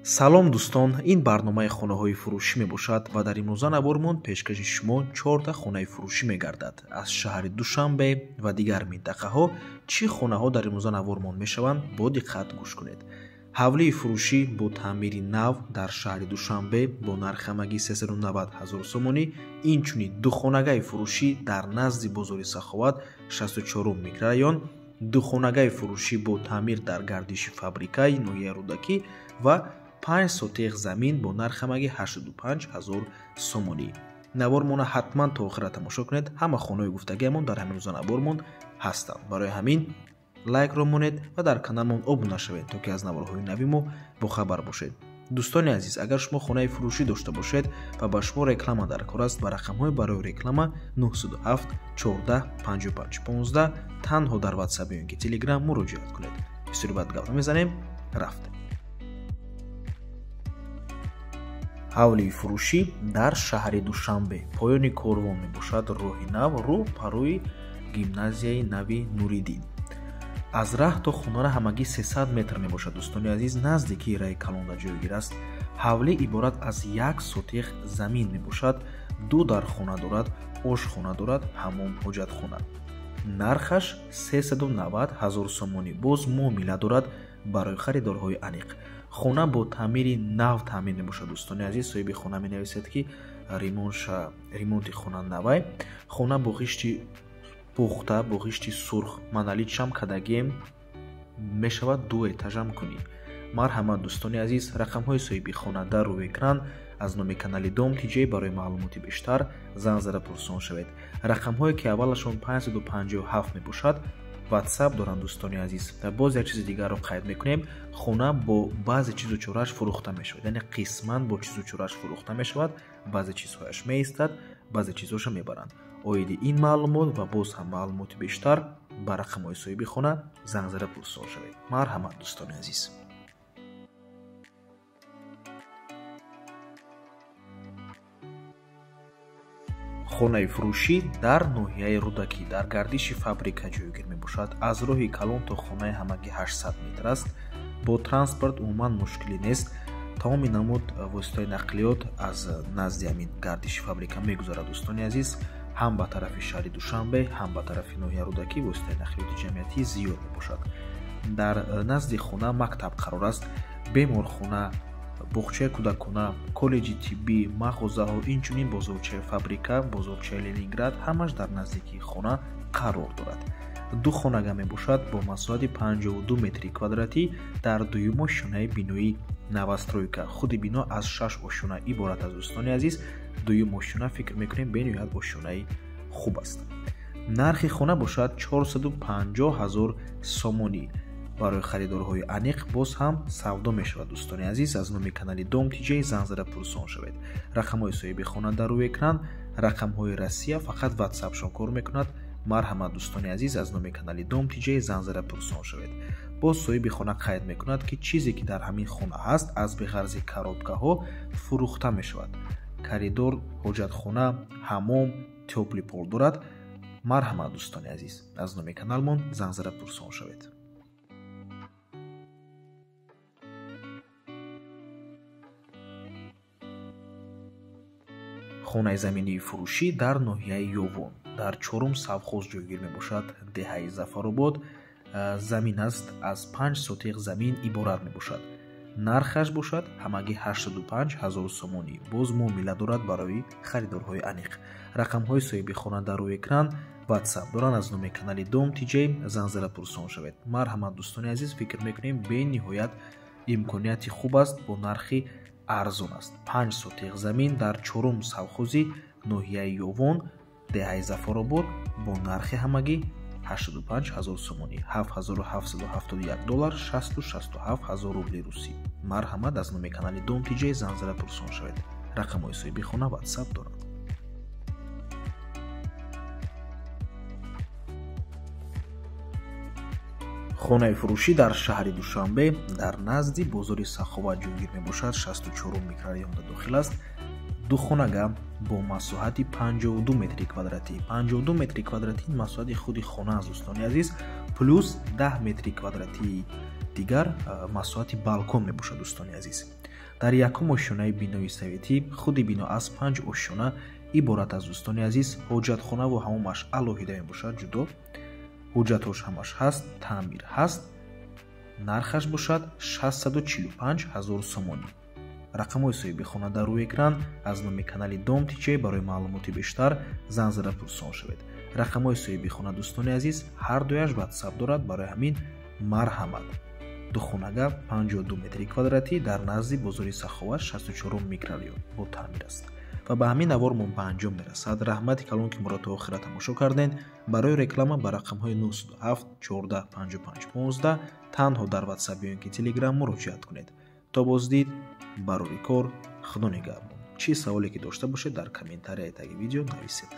Салом дӯстон, ин барномаи хонаҳои фурӯшӣ мебошад ва дар имрӯза навормон пешкаши шумо 14 хонаи фурӯшӣ мегардад. Аз шаҳри Душанбе ва дигар минтақаҳо чӣ хонаҳо дар имрӯза навормон мешаванд, бо диққат гӯш кунед. Ҳавлии фурӯшӣ бо таъмири нав дар шаҳри Душанбе бо нархи ҳамагӣ 390 ҳазор сомонӣ, инчунин духонагаи фурӯшӣ дар назди бозори Саховат 64 микрорайон, духонагаи фурӯшӣ бо таъмир дар гардиши фабрикаи ноҳияи Рӯдакӣ ва 5 сотех замин бо нархи ҳамагӣ 85 ҳазор сомонӣ. Навормона ҳатман то охира тамошо кунед. Ҳама хонаҳои гуфтагиамон дар ҳамин рӯза навормон ҳастанд. Барои ҳамин лайкро монед ва дар каналмон обуна шавед, то ки аз наворҳои нави мо бохабар бошед. Дӯстони азиз, агар шумо хонаи фурӯшӣ дошта бошед ва ба шумо реклама дар кор аст, ба рақамҳои барои реклама 907 14 55 15 танҳо дар WhatsApp ё ки Telegram муроҷиат кунед. Бисёри баъд гап мезанем, рафтем. Ҳавлии фурӯшӣ дар шаҳри Душанбе, поёни корвон мебошад, роҳи нав рӯ парӯи гимназияи нави Нуриддин. Аз раҳ то хонара ҳамагӣ 300 метр мебошад. Дӯстони азиз, наздикии раи калонда ҷойгир аст. Ҳавлӣ иборат аз 1 сотех замин мебошад, 2 дархона дорад, ошхона дорад, ҳамом, ҳоҷатхона. Нархаш 390 ҳазор сомонӣ, боз муомила дорад барои харидорҳои аниқ. Хона бо таъмири нав таъмин мебошад. Дӯстони азиз, соҳиби хона менависад, ки ремонти хона навай. Хона бо ғишти пухта, бо ғишти сурх, монолитшам кадагием мешавад, 2 этажам кунӣ. Марҳамат дӯстони азиз, рақамҳои соҳиби хона дар рӯи экран. Аз номи канали Дом ТЖ барои маълумоти бештар занг зада пурсон шавед. Рақамҳое ки аввалашон 557 мебошад, WhatsApp доранд дӯстони азиз. Ва боз як чизи дигарро қайд мекунем, хона бо баъзе чизу чорааш фурӯхта мешавад, яъне қисман бо чизу чорааш фурӯхта мешавад, баъзе чизҳояш меистад, баъзе чизҳоша мебаранд. Оиди ин маълумот ва боз ҳам маълумоти бештар ба рақамҳои соҳиби хона занг зада пурсон шавед. Марҳамат дӯстони азиз. Хонаи фурӯшӣ дар ноҳияи Рӯдакӣ дар гардиши фабрика ҷойгир мебошад. Аз роҳи калон то хонаи ҳамагӣ 800 метр аст. Бо транспорт умуман мушкилӣ нест. Тамоми намуд воситаи нақлиёт аз назди ҳамин гардиши фабрика мегузарад. Дӯстони азиз, ҳам ба тарафи шаҳри Душанбе, ҳам ба тарафи ноҳияи Рӯдакӣ воситаи нақлиёти ҷамъиятӣ зиёд мебошад. Дар назди хона мактаб қарор аст, беморхона, боғчаи кӯдакона, коллеҷи тиббӣ, мағозаҳо, инчунин бозорчаи фабрика, бозорчаи Ленинград ҳамаш дар наздикии хона қарор дорад. 2 хонага мебошад бо масоҳати 52 метри квадратӣ дар дуюм ошёнаи бинои новостройка. Худи бино аз 6 ошёна иборат аст. Дӯстони азиз, дуюм ошёна фикр мекунем бениҳоят ошёнаи хуб аст. Нархи хона бошад 450 ҳазор сомонӣ. Барои харидорҳои аниқ боз ҳам савдо мешавад. Дӯстони азиз, аз номи канали Дом ТЖ занг зада пурсон шавед. Рақамҳои соҳиби хона дар рӯи экран, рақамҳои Россия фақат WhatsApp-шон кор мекунад. Марҳамат дӯстони азиз, аз номи канали Дом ТЖ занг зада пурсон шавед. Боз соҳиби хона қайд мекунад, ки чизе ки дар ҳамин хона ҳаст аз беғарзи коробкаҳо фурӯхта мешавад. Коридор, ҳоҷатхона, ҳамом, тёплый пол дорад. Марҳамат дӯстони азиз, аз номи каналмон занг зада пурсон шавед. Хонаи заминии фурӯшӣ дар ноҳияи Ёвон, дар 4 совхоз ҷойгир мебошад, деҳаи Зафаробод. Замин аст, аз 5 сотех замин иборат мебошад. Нархаш бошад ҳамагӣ 85 ҳазор сомонӣ. Боз муомила дорад барои харидорҳои аниқ. Рақамҳои соҳиби хона дар рӯи экран, WhatsApp доранд. Аз номи канали Дом ТЖ занг зада пурсон шавед. Марҳамат дӯстони азиз, фикр мекунем бениҳоят имконияти хуб аст, бо нархи арзон аст. 5 сотех замин дар 4 совхози ноҳияи Ёвон, деҳаи Зафаробод бо нархи ҳамагӣ 85 ҳазор сомонӣ, 7771 доллар, 667 ҳазор рубли русӣ. Марҳамат аз номи канали Дом ТЖ занг зада пурсон шавед. Рақамҳои соҳиби хона WhatsApp доранд. Хонаи фурӯшӣ дар шаҳри Душанбе дар назди бозори Саховат ҷойгир мебошад, 64 микрорайонда дохил аст. 2 хонага бо масоҳати 52 метри квадратӣ. 52 метри квадратӣ масоҳати худи хона аст, дӯстони азиз, плюс 10 метри квадратии Дигар масоҳати балкон мебошад, дӯстони азиз. Дар якум ошёнаи бинои советӣ, худи бино аз 5 ошёна иборат аст, дӯстони азиз. Ҳоҷатхонаву ҳамомаш алоҳида мебошад, ҷудо. Ҳуҷҷатҳош ҳамаш ҳаст, таъмир ҳаст. Нархаш бошад 645 ҳазор сомонӣ. Рақамҳои соҳиби хона дар рӯи экран. Аз номи канали Дом Тиҷе барои маълумоти бештар занг зада пурсон шавед. Рақамҳои соҳиби хона, дӯстони азиз, ҳар дуяш ватсап дорад, барои ҳамин марҳамат. Духонага 52 метри квадратӣ дар назди бозори Саховат, 64 микрорайон, бо таъмир аст. Ва ба ҳамин навормон ба анҷом мерасад. Раҳмати калон, ки моро то охира тамошо кардем. Барои реклама ба рақамҳои 907 14 55 15 танҳо дар ватсап ё ин ки телеграм муроҷиат кунед. То боздид, барори кор, Худо нигаҳбон. Чӣ саволе ки дошта бошед, дар комментарияи таги видео нависед.